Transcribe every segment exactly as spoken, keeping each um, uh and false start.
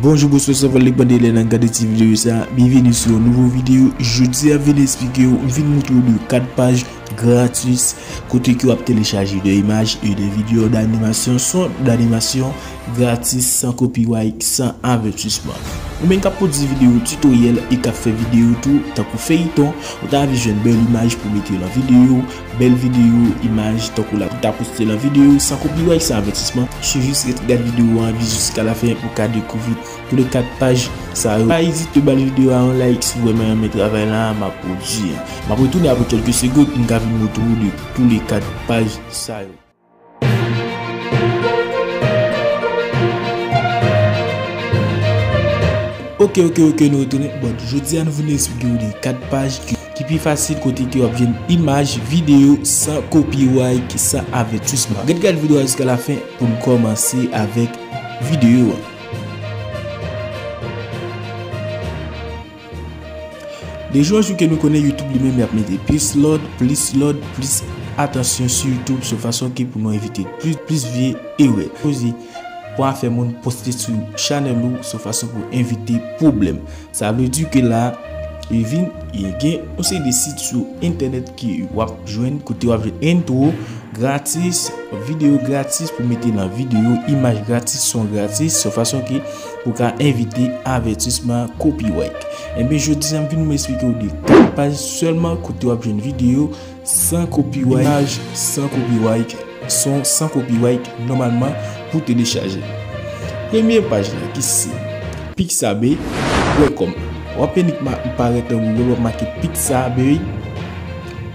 Bonjou, bonswa, sa va, lèk bande lè nan gade ti videyo sa. Byenveni sou yon nouvo videyo. Jodi a, m vin esplike w, m vin montre w de kat paj gratis kote ke w ap telechaje de imaj e de videyo, d'animation, son d'animation gratis, san copyright, san avètisman. Ou menm k ap pwodui videyo titoryèl e k ap fè videyo tou, tankou feyiton, ou ta anvi jwenn bèl imaj pou mete nan videyo, bèl videyo, imaj, tankou la, pou ta poste nan videyo, san copyright, san avètisman. Swiv jis ret gad videyo an, viv jiska lafen pou ka dekouvri tou le kat paj sa yo. Pa ezite ba videyo a yon like si w vrèman renmen travay la m ap pwodui an. M ap retounen apre kèlke segond pou m ka vin montre w de tou le kat paj sa yo. Ok, ok, ok, nou retounen. Bon, jodi a nou vin esplike w de kat paj ki, ki pi fasil kote ke w ap jwenn imaj, videyo, san copyright, san avètisman. Ret gad videyo a jiska lafen pou n kòmanse avèk videyo an. De jou an jou ke nou konnen YouTube li menm, y ap mete plis lòd, plis lòd, plis atansyon sou YouTube, se yon fason ke pou nou evite plis, plis vye erè. Koze pou afè moun poste sou chanèl ou, se yon fason pou evite pwoblèm. Sa vle di ke la, e vin, e gen yon seri de sit sou entènèt ke w ap jwenn, kote w ap jwenn entwo gratis, videyo gratis pou mete nan videyo, imaj gratis, son gratis, se yon fason ke pou ka evite avètisman copyright. Enben, jodi a, m vin m esplike w de kat paj sèlman kote w ap jwenn videyo san copyright, imaj san copyright, son san copyright, nòmalman, pou telechaje. Premye paj la ki se pixabay pwen kòm. W ap enik ma-, parèt nan Google, w ap make pixabay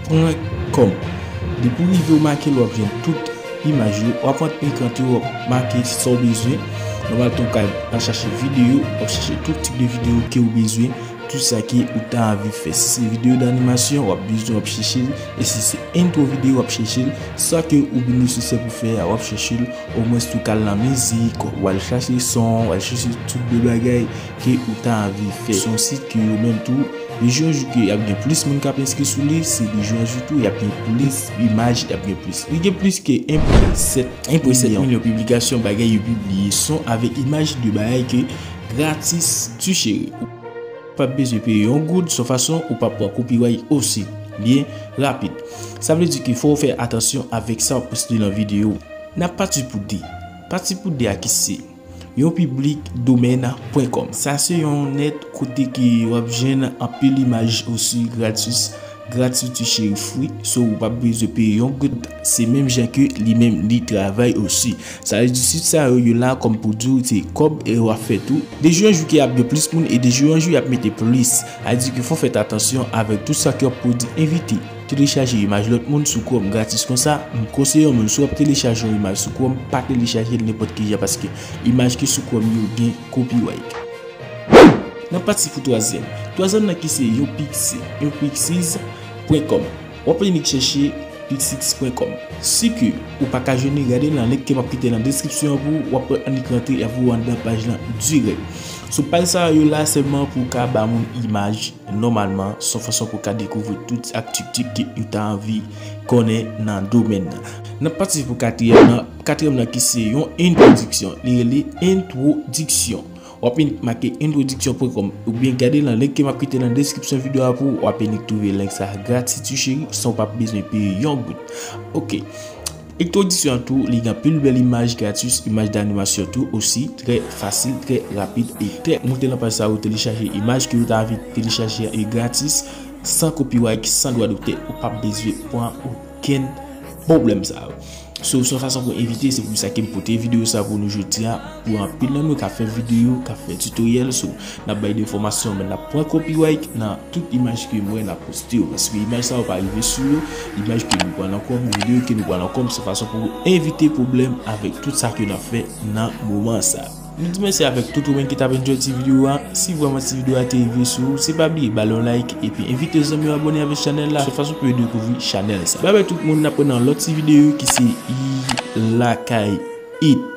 pwen kòm. Depi w rive w make l, w ap jwenn tout imaj yo. W ap annik antre, w ap make sa w bezwen. Nòmal tou, w ka al chache videyo, w ap chache tout tip de videyo ke w bezwen, tout sa ke ou ta anvi fè. Si se videyo d'animation, w ap bezwen, w ap chèche l. E si se entwo videyo, w ap chèche l. Sa ke ou vin nesesè pou fè a, w ap chèche l. Omwen si w ka al nan mizik, w al chache son, w al chache tout de bagay ke ou ta anvi fè. Se yon sit ke yo menm tou, de jou an jou ke y ap gen plis moun k ap enskri sou li, se de jou an jou tou, y ap gen plis imaj, y ap gen plis. Li gen plis ke en pwen sèt, en pwen sèt milyon, milyon piblikasyon, bagay yo pibliye, son avèk imaj de bagay ke gratis, ti cheri. Ou p ap bezwen peye yon goud, se yon fason ou p ap pran copyright osi. Byen rapid. Sa vle di ke fò w fè atansyon avèk sa w ap poste nan videyo. N ap pati pou de. Pati pou de a ki se yon piblik domèn pwen kòm. Sa se yon nèt kote ke w ap jwenn anpil imaj osi gratis, gratis ti cheri free. So, ou p ap bezwen peye yon goud. Se menm jan ke li menm li travay osi. Sa vle di sit sa yo, yo la kòm pou di w se kòb e w ap fè tou. De jou an jou ke y ap gen plis moun e de jou an jou y ap mete plis. Sa vle di ke fò w fè atansyon avèk tout sa ke w ap pwodui, evite telechaje imaj lòt moun sou Chrome gratis konsa. M konseye yon moun, si w ap telechaje yon imaj sou Chrome, pa telechaje l nenpòt ki jan, paske imaj ki sou Chrome yo gen copyright. N ap pati pou twazyèm. Twazyèm nan ki se yon pixi, yon pixiz pwen kòm. W ap annik chèche pixix pwen kòm. Si ke ou pa ka jwenn li, gade nan link ke m ap kite nan deskripsyon an pou ou, w ap annik rantre, y ap voye w anndan paj lan dirèk. Sou paj sa yo la sèlman pou w ka ba moun imaj. Nòmalman, se yon fason pou w ka dekouvri tout aktivite ke ou ta anvi konnen nan domèn nan. N ap pati pou katriyèm nan. Katriyèm nan ki se yon entwodiksyon. Li rele entwodiksyon. W ap make entwodiksyon pwen kòm oubyen gade nan link ke m ap kite nan deskripsyon videyo a pou w, w ap annik twouve link sa gratis ti cheri, san w p ap bezwen peye yon goud. Ok. Entwodiksyon an tou, li gen anpil bèl imaj gratis, imaj d'animation tou osi, trè fasil, trè rapid e trè. Moute nan paj sa yo, telechaje imaj ke ou ta anvi telechaje e gratis, san copyright, san dwa dotè, ou p ap bezwen pran okenn pwoblèm sa yo. So, se yon fason pou evite, se pou sa ke m pote videyo sa pou nou jodi a, pou anpil nan nou ka fè videyo, ka fè tutoriel, so, n ap bay de enfòmasyon, men n ap pran copyright nan tout imaj ke m wè n ap poste yo, paske imaj sa yo pa rive sou yo, imaj ke nou pran nan kòm, videyo ke nou pran nan kòm, se fason pou evite pwoblèm avèk tout sa ke n ap fè nan moman sa. Nou di mèsi avèk tout ou menm ki t ap enjoy ti videyo a. Si vrèman ti videyo a te rive sou ou, se pa bliye ba l yon like epi envite zanmi w abòne avèk chanèl la, se fason pou yo dekouvri chanèl sa. Babay tout moun, n ap wè nan lòt ti videyo ki se I Lakay It.